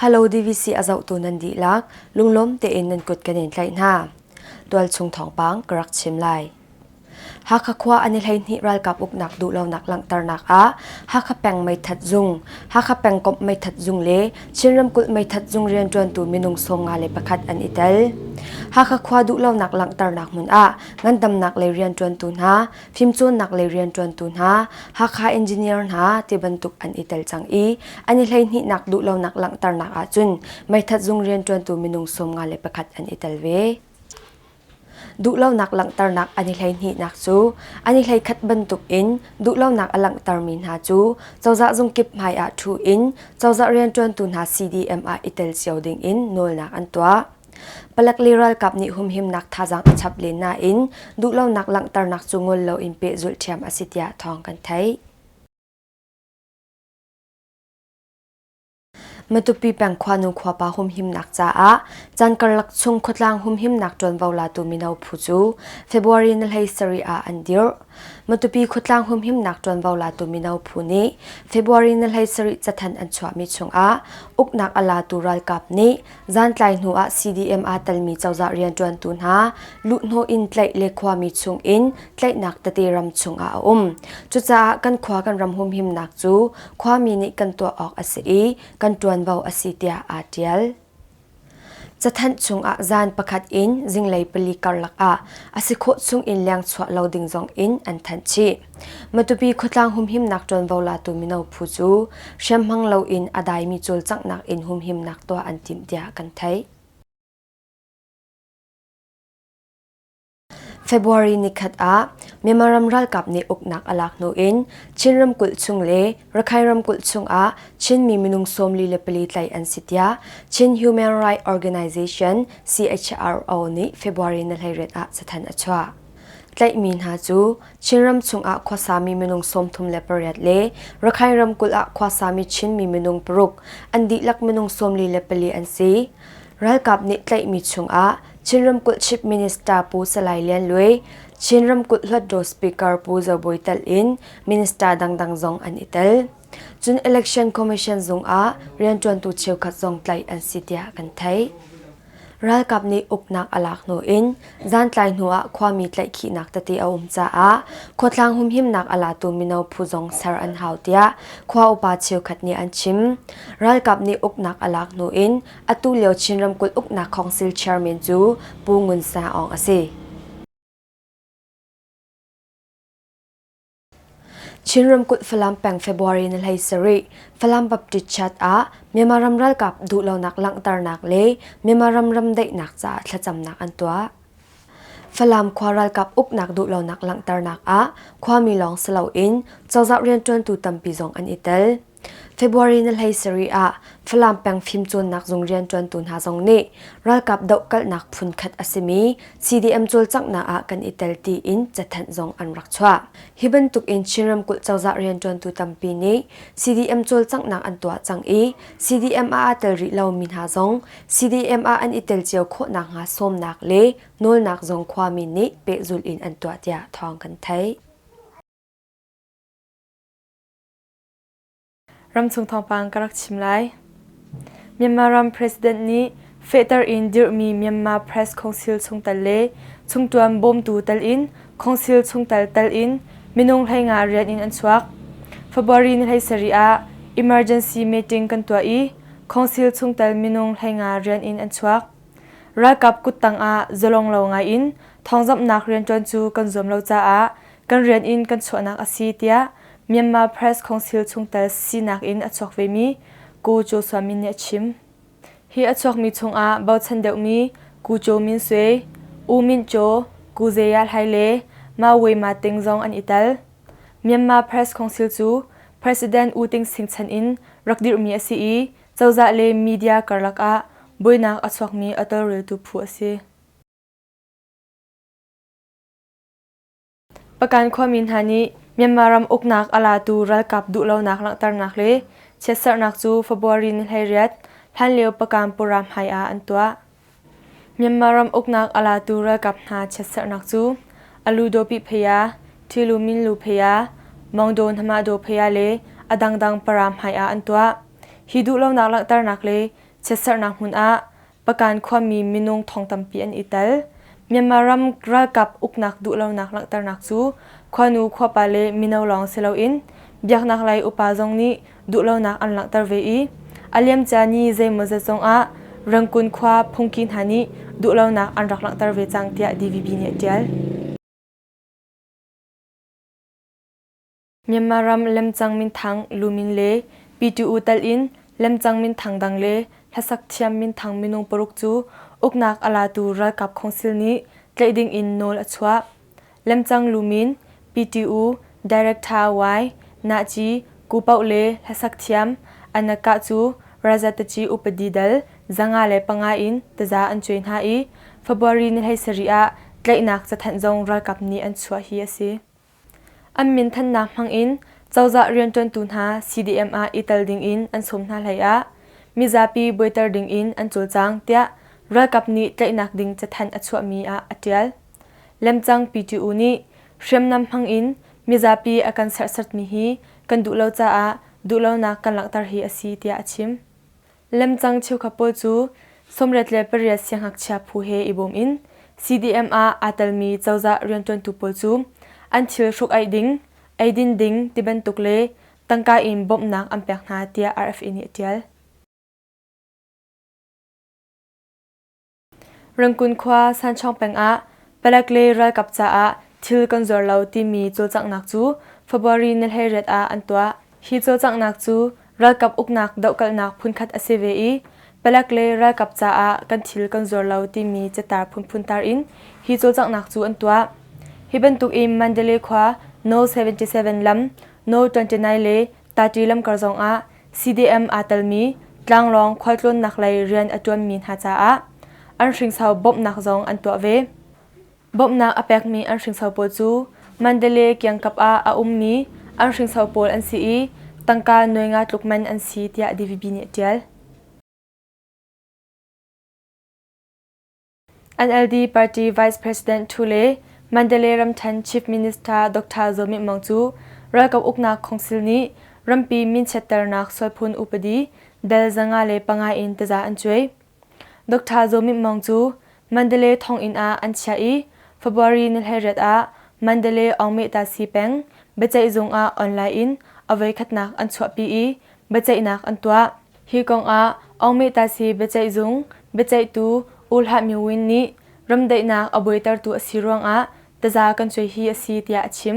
Hello DVC a zohtu nan dihlak lunglawm tein nan kut kan in tlaih hna. Tualchung thawngpang ka rak chim lai. Hakha khua an i 12 ralkap uknak duhlonak langhternak ah Hakha peng meithat zung, Hakha pengkomh meithat zung le Chin ramkulh meithat zung rianṭuantu minung 51 an i tel. Hakha khua duhlonak langhternak hmun ah ngandamnak lei rianṭuantu hna, fimcawnnak lei rianṭuantu hna, Hakha engineer hna ti bantuk an i tel cang i an i hleihnihnak duhlonak langhternak ahcun meithat zung rianṭuantu minung 51 an i tel ve. Duhlonak langhternak an i hleihnihnak cu an i hleikhat bantuk in duhlonak a langhtermi hna cu cozah zungkip hmai ah ṭhu in cozah rianṭuantu hna CDM ah i tel cio ding in nawlnak an tuah. Palek le ralkap nih humhimnak thazaang a chap len nain duhlonak langhternak cu ngol loin pehzulh ṭhiam a si tiah thawng kan theih. Matupi peng khuanu khuapa humhimnak caah caan karlak chung khuatlang humhimnak ṭuanvo latu mino phu cu February ni 17 ah an dirh. Matupi khuatlang humhimnak ṭuanvo latu mino phu nih February ni 17 cathanh an chuahmi chungah uknak a latu ralkap nih Zantlai hnu ah CDM aa telmi cozah rianṭuantu hna luhhnawh in tlaih le khuami chung in tlaihnak tete ram chung ah a um. Cucaah kan khua kan ram humhimnak cu khuami nih kan tuah awk a si i kan ṭuanvo a si tiah aa ṭial. Cathanh chungah zan pakhat in zinglei pali karlak ah a si khawh chung in leng chuah lo ding zong in an thanh chih. Matupi khuatlang humhimnak ṭuanvo latu mino phu cu hriamhmang loin a daimi cawlcanghnak in humhimnak tuah an timh tiah kan theih. February nikhat ah Myanmar ram ralkap nih uknak a lak hnu in Chin ramkulh chung le Rakhine ramkulh chung ah Chinmi minung 44 tlaih an si tiah Chin Human Rights Organization CHRO nih February ni 18 ah cathanh a chuah. Tlaihmi hna cu Chinram chungah khuasami minung 38 le Rakhine ramkulh ah khuasami Chinmi minung paruk, an dihlak minung 44 an si. Ralkap nih tlaihmi chungah Chin ramkulh Chief Minister Pu Salai Lian Luai, Chin ramkulh Hluttaw Speaker Pu Zo Bawi telh in minister dangdang zong an i tel. Cun Election Commission zung ah rianṭuantu cheukhat zong tlaih an si tiah kan theih. Ralkap nih uknak a lak hnu in zantlai hnu ah khuami tlaihkhihnak tete a um caah khuatlang humhimnak a latu mino phu zong ser an hau tiah khua upa cheukhat nih an chim. Ralkap nih uknak a lak hnu in atu lio Chin ramkulh uknak council chairman cu Pu Ngun Sa Aung a si. Chin ramkulh Falam peng February ni 17 Falam Baptist Church ah Myanmar ram ralkap duhlonak langhternak le Myanmar ram ramdaihnak caah thlacamnak an tuah. Falam khua ralkap uknak duhlonak langhternak ah khuami lawng si loin cozah rianṭuantu tampi zong an i tel. February ni 17 ah Falam peng fimcawnnak zung rianṭuantu hna zong nih ralkap dohkalhnak phunkhat a simi CDM cawlcanghnak ah kan i tel tiin cathanh zong an rak chuah. Hi bantuk in Chin ramkulh cozah rianṭuantu tampi nih CDM cawlcanghnak an tuah cang i CDM ah aa tel rih lomi hna zong CDM ah an i tel cio khawh nakhnga sawmnak le nawlnak zong khuami nih pehzulh in an tuah tiah thawng kan theih. Ramchung thawngpang ka rak chim lai. Myanmar ram President nih fehter in dirhmi Myanmar Press Council chungtel le chungṭuan bawmtu tel in Council chungtel tel in minung 15 rian in an chuak. February ni 17 ah emergency meeting kan tuah i Council chungtel minung 15 rian in an chuak. Ralkap kuttang ah zalong lo ngai in thawngzamhnak rianṭuan cu kan zuam lo caah kan rian in kan chuahnak a si tiah Myanmar Press Council chungtel sinak in a chuak vemi Ko Cho Sua Min nih a chim. Hi a chuakmi chungah bochan deuhmi Ku Cho Min Swe, U Min Cho, Ku Zeya Hlai le Ma Wei Ma Ting zong an i tel. Myanmar Press Council cu President U Ting Sing chan in rak dirhmi a si i cozah le media karlak ah buainak a chuakmi a tawlreltu phu a si. Pakan khuami hna nih Myanmar ram uknak a latu ralkap duhlonak langhternak le chiatserhnak cu February ni 18, hlanlio Pakan pura hmai ah an tuah. Myanmar ram uknak a latu ralkap hna chiatserhnak cu Alu Daw Pi Phaya, Thilu Min Lu Phaya, Mawngdaw Hnamah Daw Phaya le a dangdang para hmai ah an tuah. Hi duhlonak langhternak le Chiatserhnak hmun ah Pakan khuami minung thong tampi an i tel. Myanmar ram ralkap uknak duhlonak langhternak cu khuanu khuapa le mino lawng si loin biaknak lei upa zong nih duhlonak an langhter ve i a liamcia ni zeimawzat zongah Rangoon khua phungki hna nih duhlonak an rak langhter ve cang tiah DVB nih a ṭial. Myanmar ram lemcang minthang Lumin le PTU tal in lemcang minthang dang le hlasak thiam minthang minung paruk cu uknak a latu ralkap khongsil nih tlaih ding in nawl a chuah. Lemcang Lumin, PTU, Director Y, Nahci, Kupoh le hlasak thiam Anaka cu Razataci upadi dal 505 in taza an cuai hna i February ni 17 ah tlaihnak cathanh zong ralkap nih an chuah hi a si. An minthannak hmangin cozah rianṭuantu hna CDM ah i tel dingin an sawm hna hleiah mizapi buaiter dingin an cawlcang tiah ralkap nih tlaihnak ding cathanh a chuahmi ah a ṭial. Lemcang PTU nih hriamnam hmangin mizapi a kan serhsatmi hi kan duh lo caah duhlonak kan langhter hi a si tiah a chim. Lemcang cheukhat pawl cu 88 siangngakchia phu he i bawm in CDM ah aa telmi cozah rianṭuantu pawl cu an thil hruk-aih ding, eidin ding tibantuk le tangka in bawmhnak an pek hna tiah RFA nih a ṭial. Rangkun khua Sanchawng peng ah palek le ralkap caah thil kan zuar lo timi cawlcanghnak cu February ni 18 ah an tuah. Hi cawlcanghnak cu ralkap uknak dohkalhnak phunkhat a si ve i palek le ralkap caah kan thil kan zuar lo timi catar phunphun tar in hi cawlcanghnak cu an tuah. Hi bantuk in Mandalay khua No 77 lam, No 29 le Tati lamkar zong ah CDM aa telmi tlanglawng khualtlawnnak lei rian a ṭuanmi hna caah an hringso bawmhnak zong an tuah ve. Bawmhnak a pekmi an hringso pawl cu Mandalay kiangkap ah a ummi an hringso pawl an si i tangka nuai nga tluk man an si tiah DVB nih a ṭial. NLD Party Vice President Thu le Mandalay ramṭhen Chief Minister Dr. Zaw Myint Maung cu ralkap uknak khongsil nih rampi minchiatternak sualphun upadi dal 505 in taza an cuai. Dr. Zaw Myint Maung cu Mandalay thonginn ah an chiah i February ni 18 ah Mandalay Aungmeh-ta-si peng biaceihzung ah online in a voikhatnak an chuahpi i biaceihnak an tuah. Hi kong ah Aungmeh-ta-si biaceihzung biaceihtu U Hlah Myo Win nih ramdaihnak a buaitertu a si ruangah taza kan cuai hi a si tiah a chim.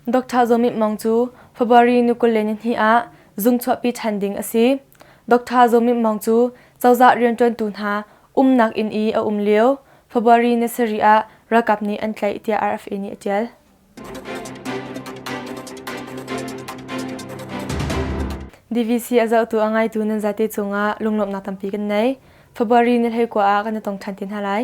Dr. Zaw Myint Maung cu February ni 22 ah zung chuahpi ṭhan ding a si. Dr. Zaw Myint Maung cu cozah rianṭuantu hna umnak inn i a um lio February ni 7 ah ralkap nih an tlaih tiah RFA nih a ṭial. DVC a zohtu a ngaitu nan zate cungah lunglawmhnak tampi kan nei. February ni 19 ah kan i tong ṭhan te hna lai.